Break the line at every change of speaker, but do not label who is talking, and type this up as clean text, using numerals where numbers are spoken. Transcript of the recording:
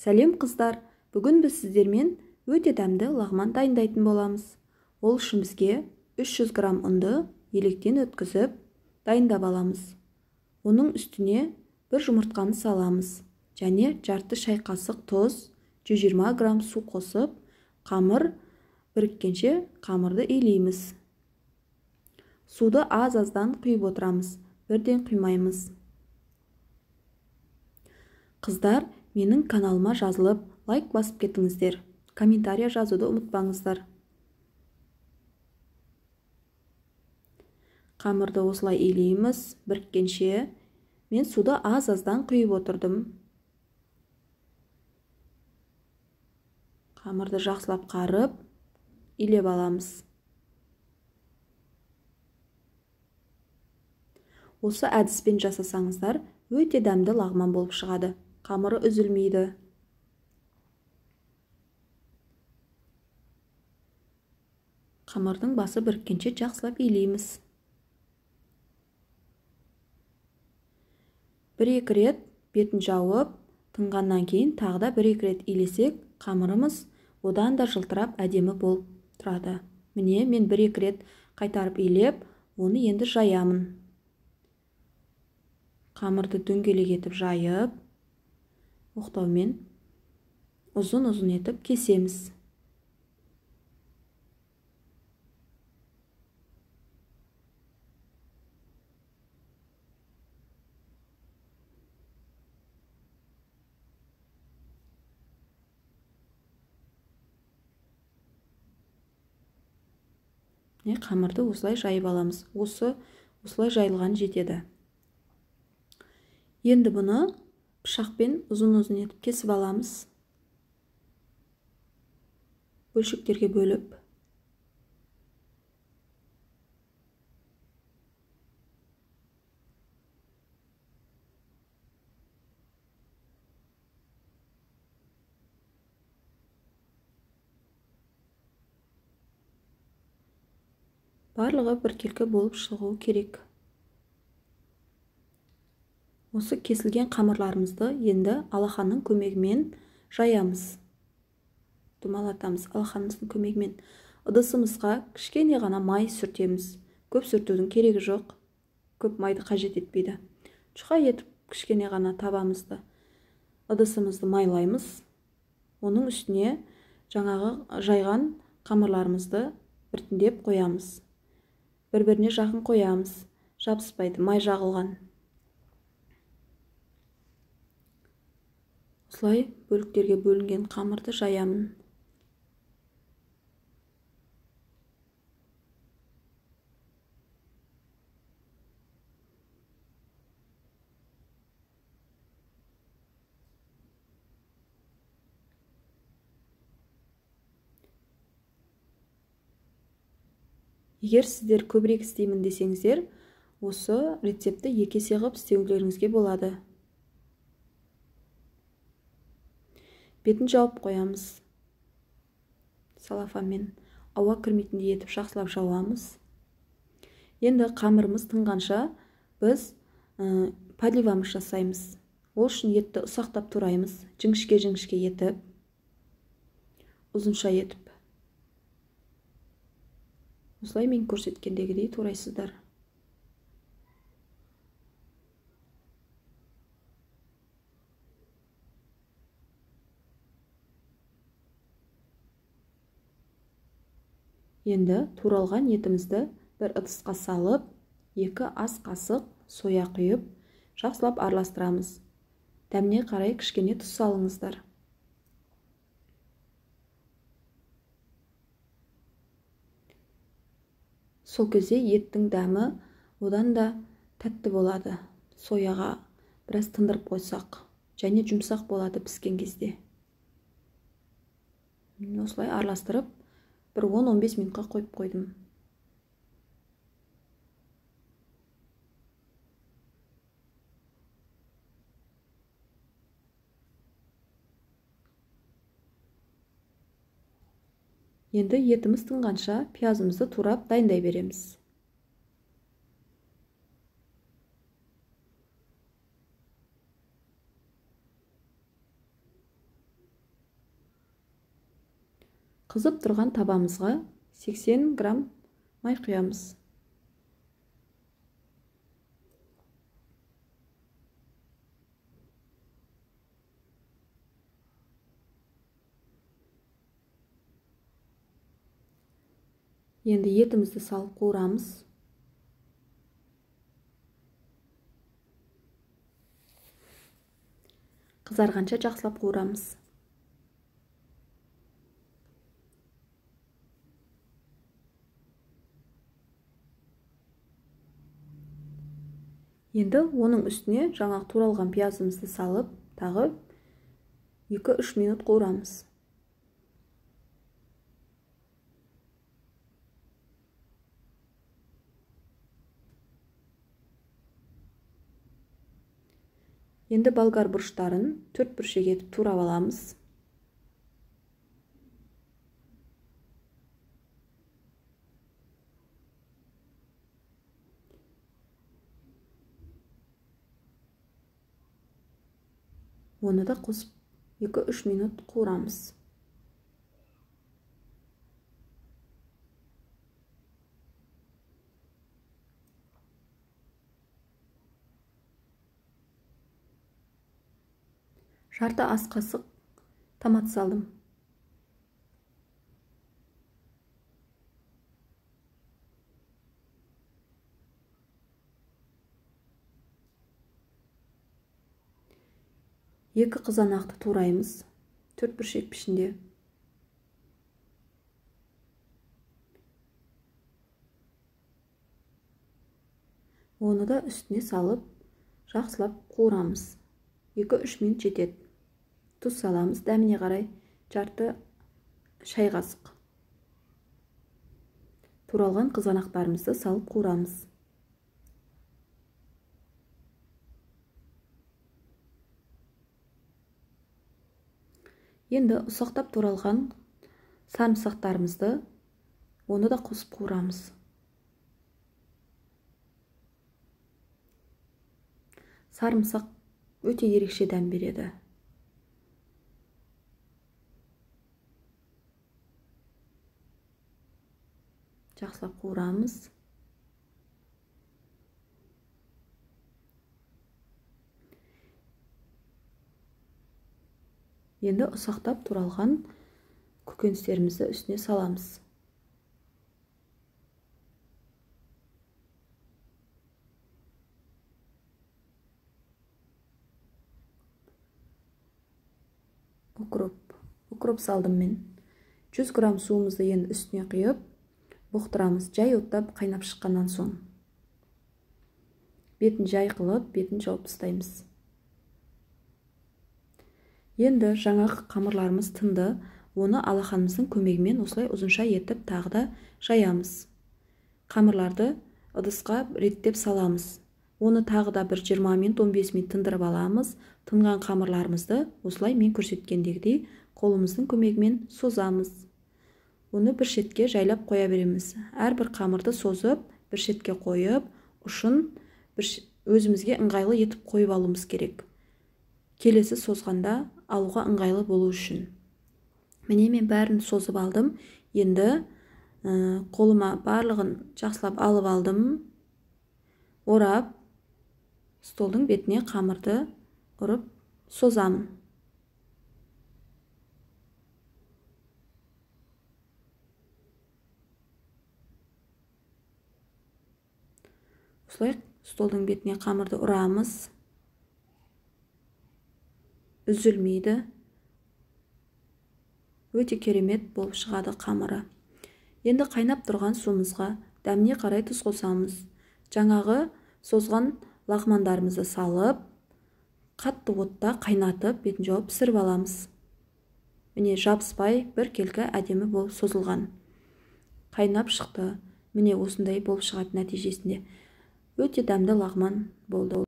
Сәлем қыздар, бүгін біз сіздермен өте дәмді лағман дайындайтын боламыз. Ол үшін бізге 300 грамм ұнды електен өткізіп дайындап аламыз. Оның үстіне бір жұмыртқаны саламыз және жарты шай қасық тұз, 120 грамм су қосып, қамыр біріккенше қамырды илейміз. Суды аз-аздан құйып отырамыз, бірден құймаймыз. Қыздар, менің каналыма жазылып, лайк басып кетіңіздер. Комментария жазуды ұмытпаңыздар. Қамырды осылай илейміз, біріккенше. Мен суды аз-аздан құйып отырдым. Қамырды жақсылап қарып, илеп аламыз. Осы әдіспен жасасаңыздар, өте дәмді лағман болып шығады. Қамыры үзілмейді. Қамырдың басы біріккенше жақсылап илейміз. Бір-екі рет бетін жауып, тынғаннан кейін тағы да бір-екі рет илесек, қамырымыз одан да жылтырап әдемі болып тұрады. Міне, мен бір-екі рет қайтарып илеп, оны енді жаямын. Қамырды дөңгелек етіп жайып, оқтаумен ұзын-ұзын етіп кесеміз. Міне, қамырды осылай жайып аламыз. Осылай жайылған жетеді. Енді бұны пышақпен ұзын-ұзын етіп кесіп аламыз. Бөлшектерге бөліп. Барлығы біркелкі болып шығу керек. Осы кесілген қамырларымызды енді алақанның көмегімен жаямыз. Домалатамыз алақанымыздың көмегімен. Ыдысымызға кішкене ғана май сүртеміз. Көп сүртудің керегі жоқ. Көп майды қажет етпейді. Жұқа етіп кішкене ғана табамызды, ыдысымызды майлаймыз. Оның үстіне жаңағы жайған қамырларымызды біртіндеп қоямыз. Бір-біріне жақын қоямыз. Жабыспайды, май жағылған. Осылай бөліктерге бөлінген қамырды жаямын. Егер сіздер көбірек істеймін десеңіздер, осы рецептті екі есе қылып істеулеріңізге болады. Бетін жауып қоямыз. Салафанмен ауа кірмейтіндей етіп жақсылап жауамыз. Енді қамырымыз тынғанша біз подливамыз жасаймыз. Ол үшін етті ұсақтап тураймыз, жіңішке-жіңішке етіп, ұзынша етіп. Осылай мен көрсеткендегідей турайсыздар. Енді туралған етімізді бір ыдысқа салып, 2 ас қасық соя құйып, жақсылап араластырамыз. Дәміне қарай кішкене тұз салыңыздар. Сол кезде еттің дәмі одан да тәтті болады. Сояға біраз тындырып қойсақ, және жұмсақ болады піскен кезде. Осылай араластырып, бір 10-15 минутқа қойып қойдым. Енді етіміз тынғанша пиязымызды турап дайындай береміз. Қызып тұрған табамызға 80 грамм май құямыз. Енді етімізді салып қуырамыз. Қызарғанша жақсылап қуырамыз. Енді оның үстіне жаңағы туралған пиязымызды салып, тағы 2-3 минут қуырамыз. Енді болгар бұрыштарын 4 бұршек етіп турап аламыз. Оны да қосып 2-3 минут қуырамыз. Жарты ас қасық томат салдым. Екі қызанақты тураймыз, 4 бұршек пішінде. Оны да үстіне салып, жақсылап қуырамыз. 2-3 минут жетеді. Тұз саламыз, дәміне қарай жарты шай қасық. Туралған қызанақтарымызды салып қуырамыз. Енді ұсақтап туралған сарымсақтарымызды оны да қосып қуырамыз. Сарымсақ өте ерекше дәм береді. Жақсылап қуырамыз. Енді ұсақтап туралған көкөністерімізді үстіне саламыз. Укроп салдым мен. 100 грамм суымызды енді үстіне құйып, бұқтырамыз. Жай оттап қайнап шыққаннан соң бетін жай қылып, бетін жауып тастаймыз. Енді жаңағы қамырларымыз тынды, оны алақанымыздың көмегімен осылай ұзынша етіп тағы да жаямыз. Қамырларды ыдысқа реттеп саламыз. Оны тағы да бір 20 минут, 15 минут тындырып аламыз. Тынған қамырларымызды осылай мен көрсеткендегідей қолымыздың көмегімен созамыз. Оны бір шетке жайлап қоя береміз. Әрбір қамырды созып, бір шетке қойып, ұшын өзімізге ыңғайлы етіп қойып алуымыз керек. Келесі созғанда алуға ыңғайлы болу үшін. Міне мен бәрін созып алдым. Енді қолыма барлығын жақсылап алып алдым. Орап, столдың бетіне қамырды ұрып созамын. Осылай столдың бетіне қамырды ұрамыз. Үзілмейді. Өте керемет болып шығады қамыры. Енді қайнап тұрған суымызға дәміне қарай тұз қосамыз. Жаңағы созған лағмандарымызды салып, қатты отта қайнатып, бетін жауып пісіріп аламыз. Міне жабыспай бір келкі әдемі болып созылған. Қайнап шықты. Міне осындай болып шығады нәтижесінде. Өте дәмді лағман болды.